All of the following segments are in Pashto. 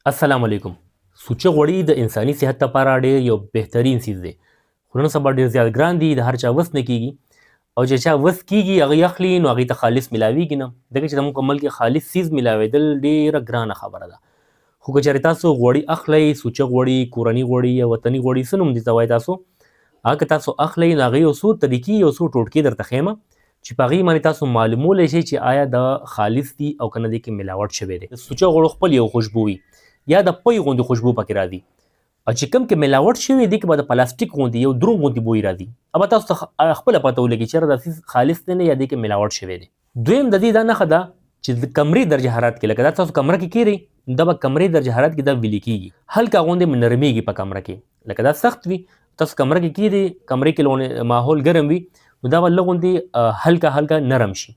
السلام علیکم. سوچه غوړي د انساني صحت لپاره ډېر یو بهترین څیز دی، خو نن سبا ډېر زیات ګران دي، د هر چا وس نه کیږي، او چې چا وس کیږي هغه اخلي نو هغې ته خالص ملاویږي نه، ځکه چې زموږ په ملک کې خالص څیز ملاوېدل ډېره ګرانه خبره ده. خو که چېرې تاسو غوړي اخلئ، سوچه غوړي، کورني غوړي یا وطني غوړي، څه نوم دې ته وایي تاسو، هغه که تاسو اخلئ نو هغې یو څو طریقې، یو څو ټوټکې درته ښیم چې په هغې باندې تاسو معلومولی شئ چې آیا دا خالص دي او که نه دې کې ملاوټ شوی دی. د سوچه غوړو خپل یو خوشبو وي یا د پۍ غوندې خوشبو پکې راځي، او چې کوم کې ملاوټ شوی دی کې به د پلاستیک غوندې یو دروغ غوندې بوی راځي، او به تاسو ته خپله پته ولګي چې یاره دا څیز خالص دی نه یا دې کې ملاوټ شوی دی. دویم د دې دا نښه ده چې د کمرې درجه حرارت کې، لکه دا تاسو کمره کې کیری، دا به کمرې درجه حرارت کې دا ویلي کیږي، هلکه غوندې نرمیږي په کمره کې، لکه دا سخت وي تاسو کمره کې کیدی، کمرې کې لونه ماحول ګرم وي نو دا به لږ غوندې هلکه هلکه نرم شي.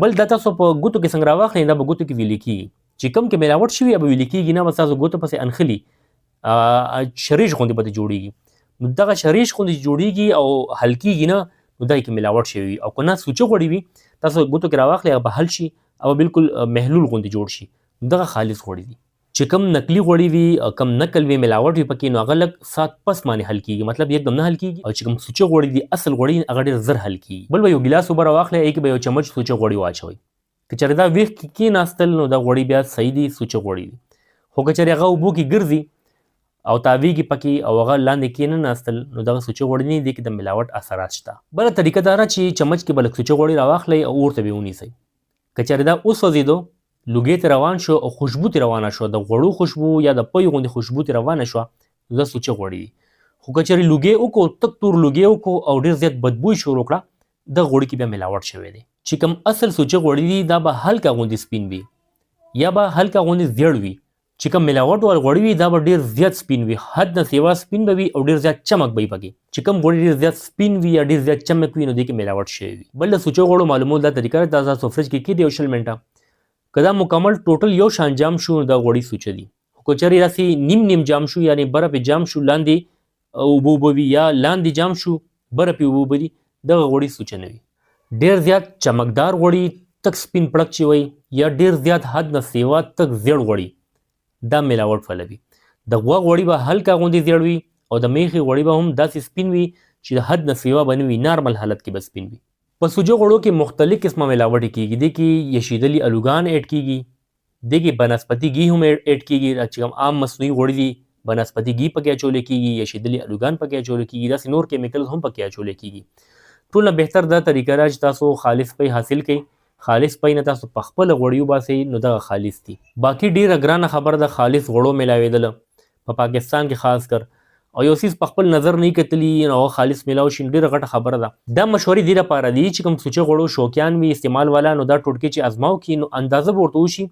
بل دا تاسو په ګوتو کې څنګه راواخلئ دا به ګوتو کې ویلي کیږي، چې کوم کې ملاوټ شوي به ویلي کیږي نه، به تاسو ګوتو پسې انخلي، شریش غوندې به جوړیږي، نو دغه شریش غوندې جوړیږي او حل کیږي نه، نو دا کې ملاوټ شوي وي. او که نه سوچه غوړي وي تاسو ګوتو کې راواخلئ هغه به حل شي او بالکل محلول غوندې جوړ شي، دغه خالص غوړي دي. چې کوم نقلي غوړي وي او کوم نقل وي ملاوټ وي پکې، نو هغه لږ ساعت پس باندې حل کیږي، مطلب یکدم نه حل کیږي. او چې کوم سوچه غوړي دي اصل غوړي هغه ډېر زر حل کیږي. بل به یو ګیلاس اوبه راواخلئ، هغې کې به یو چمچ سوچه غوړي واچوئ، که چېرې دا ویښ کې کېناستل نو دا غوړي بیا صحیح دي، سوچه غوړي دي. خو که چېرې هغه اوبو کې ګرځي او تاویږي پکې او هغه لاندې کېنه ناستل نو دغه سوچه غوړي نه دي، کې د ملاوټ اثرات شته. بله طریقه دا ده چې چمچ کې به لږ سوچه غوړي راواخلئ او اور ته به یې ونیسئ، که چېرې دا وسوځېدو، لوګی ترې روان شو او خوشبو ترې روانه شوه، د غوړو خوشبو یا د پۍ غوندې خوشبو ترې روانه شوه، نو دا سوچه غوړي دي. خو که چېرې لوګی وکړو، تک تور لوګی وکړو او ډېر زیات بدبوی شروع کړه، دغه غوړي کې بیا ملاوټ شوی دی. چې کوم اصل سوچه غوړي دي دا به هلکه غوندې سپین وي یا به هلکه غوندې زیړ وي. چې کوم ملاوټ وال غوړي وي دا به ډېر زیات سپین وي، حد نه سیوا سپین به وي او ډېر زیات چمک به وي پکې. چې کوم غوړي ډېر زیات سپین وي یا ډېر زیات چمک وي نو دې کې ملاوټ شوی وي. بل د سوچه غوړو معلومول دا طریقه ده، تاسو فرج کې کېږدئ یو 20 منټه، که دا مکمل ټوټل یو شان جام شو نو دا غوړي سوچه دي. خو که چېرې داسې نیم نیم جام شو، یعنې بره پې جام شو لاندې اوبه اوبه وي، یا لاندې جام شو بره پې اوبه اوبه دي، دغه غوړي سوچه نه وي. ډېر زیات چمکدار غوړي، تک سپین پړک چې وي، یا ډېر زیات حد نه سیوا تک زیړ غوړي، دا ملاوټ والا وي. د غوا غوړي به هلکه غوندې زیړ وي او د میښې غوړي به هم داسې سپین وي چې د حد نه سیوا به نه وي، نارمل حالت کې به سپین وي. په سوجه غوړو کې مختلف قسمه ملاوټې کیږي، دې کې یشیدلي الوګان اډ کیږي، دې کې بنسپتي ګي هم اډ کیږي، چې کوم عام مصنوعي غوړي دي بنسپتي ګي پکې اچول کیږي، یشیدلي الوګان پکې اچول کیږي، داسې نور کیمیکلز هم پکې اچول کیږي. ټول نه بهتر دا طریقه ده چې تاسو خالص پی حاصل کړئ، خالص پی نه تاسو په خپله غوړي وباسئ نو دغه خالص دي. باقي ډېره ګرانه خبره ده خالص غوړو ملاوېدل په پاکستان کې خاص کر، او یو څیز په خپل نظر نه کتلی نو هغه خالص ملاو شي، ډېره غټه خبره ده. دا مشورې دې لپاره دي چې کوم سوچه غوړو شوقیان وي استعمال والا، نو دا ټوټکې چې ازماو کړي نو اندازه به ورته وشي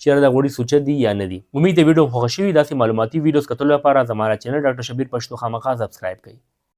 چې یاره دا غوړي سوچه دي یا نه دي. امید دی ویډیو خوښه شوي. داسې معلوماتي ویډیوز کتلو لپاره زما چینل ډاکټر شبیر پښتو خامخا سبسکرایب کړئ.